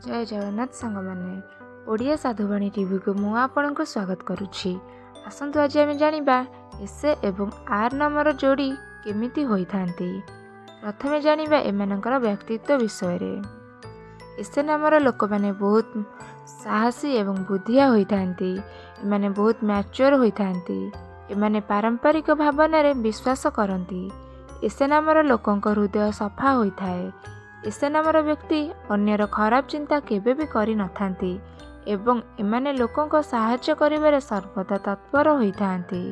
ଜୟ ଜଗନ୍ନାଥ ସାଙ୍ଗମାନେ, ଓଡ଼ିଆ ସାଧୁବାଣୀ ଟିଭିକୁ ମୁଁ ଆପଣଙ୍କୁ ସ୍ୱାଗତ କରୁଛି। ଆସନ୍ତୁ ଆଜି ଆମେ ଜାଣିବା ଏସ୍ ଏବଂ ଆର୍ ନାମର ଯୋଡ଼ି କେମିତି ହୋଇଥାନ୍ତି। ପ୍ରଥମେ ଜାଣିବା ଏମାନଙ୍କର ବ୍ୟକ୍ତିତ୍ୱ ବିଷୟରେ। ଏସ୍ ନାମର ଲୋକମାନେ ବହୁତ ସାହସୀ ଏବଂ ବୁଦ୍ଧିଆ ହୋଇଥାନ୍ତି। ଏମାନେ ବହୁତ ମ୍ୟାଚୁଅର୍ ହୋଇଥାନ୍ତି। ଏମାନେ ପାରମ୍ପରିକ ଭାବନାରେ ବିଶ୍ୱାସ କରନ୍ତି। ଏସ୍ ନାମର ଲୋକଙ୍କ ହୃଦୟ ସଫା ହୋଇଥାଏ। ଏସ୍ ନାମର ବ୍ୟକ୍ତି ଅନ୍ୟର ଖରାପ ଚିନ୍ତା କେବେ ବି କରିନଥାନ୍ତି ଏବଂ ଏମାନେ ଲୋକଙ୍କ ସାହାଯ୍ୟ କରିବାରେ ସର୍ବଦା ତତ୍ପର ହୋଇଥାନ୍ତି।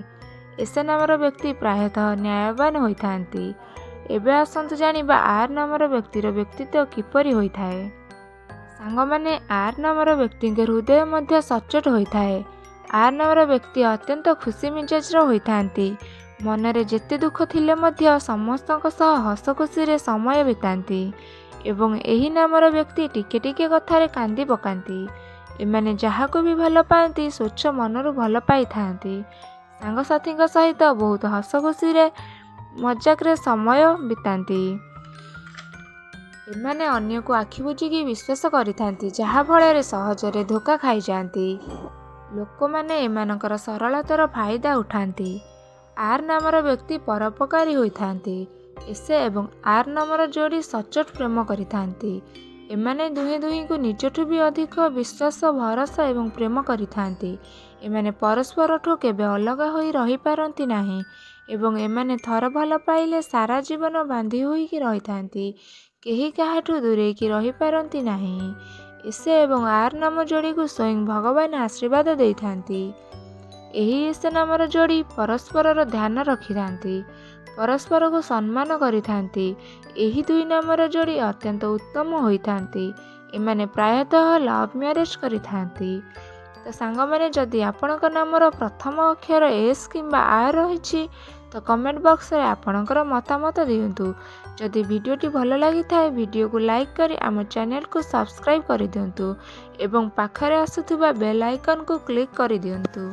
ଏସ୍ ନାମର ବ୍ୟକ୍ତି ପ୍ରାୟତଃ ନ୍ୟାୟବାନ ହୋଇଥାନ୍ତି। ଏବେ ଆସନ୍ତୁ ଜାଣିବା ଆର୍ ନାମର ବ୍ୟକ୍ତିର ବ୍ୟକ୍ତିତ୍ୱ କିପରି ହୋଇଥାଏ। ସାଙ୍ଗମାନେ, ଆର୍ ନାମର ବ୍ୟକ୍ତିଙ୍କ ହୃଦୟ ମଧ୍ୟ ସଚ୍ଚୋଟ ହୋଇଥାଏ। ଆର୍ ନାମର ବ୍ୟକ୍ତି ଅତ୍ୟନ୍ତ ଖୁସି ମିଜାଜର ହୋଇଥାନ୍ତି। ମନରେ ଯେତେ ଦୁଃଖ ଥିଲେ ମଧ୍ୟ ସମସ୍ତଙ୍କ ସହ ହସ ଖୁସିରେ ସମୟ ବିତାନ୍ତି ଏବଂ ଏହି ନାମର ବ୍ୟକ୍ତି ଟିକେ ଟିକେ କଥାରେ କାନ୍ଦି ପକାନ୍ତି। ଏମାନେ ଯାହାକୁ ବି ଭଲ ପାଆନ୍ତି, ସ୍ୱଚ୍ଛ ମନରୁ ଭଲ ପାଇଥାନ୍ତି। ସାଙ୍ଗସାଥୀଙ୍କ ସହିତ ବହୁତ ହସ ଖୁସିରେ ମଜାକରେ ସମୟ ବିତାନ୍ତି। ଏମାନେ ଅନ୍ୟକୁ ଆଖି ବୁଜିକି ବିଶ୍ୱାସ କରିଥାନ୍ତି, ଯାହାଫଳରେ ସହଜରେ ଧୋକା ଖାଇଯାଆନ୍ତି। ଲୋକମାନେ ଏମାନଙ୍କର ସରଳତାର ଫାଇଦା ଉଠାନ୍ତି। ଆର୍ ନାମର ବ୍ୟକ୍ତି ପରୋପକାରୀ ହୋଇଥାନ୍ତି। ଏସ୍ ଏବଂ ଆର୍ ନାମର ଯୋଡ଼ି ସଚ୍ଚୋଟ ପ୍ରେମ କରିଥାନ୍ତି। ଏମାନେ ଦୁହେଁ ଦୁହିଁଙ୍କୁ ନିଜଠୁ ବି ଅଧିକ ବିଶ୍ୱାସ, ଭରସା ଏବଂ ପ୍ରେମ କରିଥାନ୍ତି। ଏମାନେ ପରସ୍ପରଠୁ କେବେ ଅଲଗା ହୋଇ ରହିପାରନ୍ତି ନାହିଁ ଏବଂ ଏମାନେ ଥରେ ଭଲ ପାଇଲେ ସାରା ଜୀବନ ବାନ୍ଧି ହୋଇକି ରହିଥାନ୍ତି। କେହି କାହାଠୁ ଦୂରେଇକି ରହିପାରନ୍ତି ନାହିଁ। ଏସ୍ ଏବଂ ଆର୍ ନାମ ଯୋଡ଼ିକୁ ସ୍ୱୟଂ ଭଗବାନ ଆଶୀର୍ବାଦ ଦେଇଥାନ୍ତି। ଏହି ଏସ୍ ନାମର ଯୋଡ଼ି ପରସ୍ପରର ଧ୍ୟାନ ରଖିଥାନ୍ତି, ପରସ୍ପରକୁ ସମ୍ମାନ କରିଥାନ୍ତି। ଏହି ଦୁଇ ନାମର ଯୋଡ଼ି ଅତ୍ୟନ୍ତ ଉତ୍ତମ ହୋଇଥାନ୍ତି। ଏମାନେ ପ୍ରାୟତଃ ଲଭ୍ ମ୍ୟାରେଜ୍ କରିଥାନ୍ତି। ତ ସାଙ୍ଗମାନେ, ଯଦି ଆପଣଙ୍କ ନାମର ପ୍ରଥମ ଅକ୍ଷର ଏସ୍ କିମ୍ବା ଆର୍ ରହିଛି, ତ କମେଣ୍ଟ ବକ୍ସରେ ଆପଣଙ୍କର ମତାମତ ଦିଅନ୍ତୁ। ଯଦି ଭିଡ଼ିଓଟି ଭଲ ଲାଗିଥାଏ, ଭିଡ଼ିଓକୁ ଲାଇକ୍ କରି ଆମ ଚ୍ୟାନେଲକୁ ସବସ୍କ୍ରାଇବ୍ କରିଦିଅନ୍ତୁ ଏବଂ ପାଖରେ ଆସୁଥିବା ବେଲ୍ ଆଇକନ୍କୁ କ୍ଲିକ୍ କରିଦିଅନ୍ତୁ।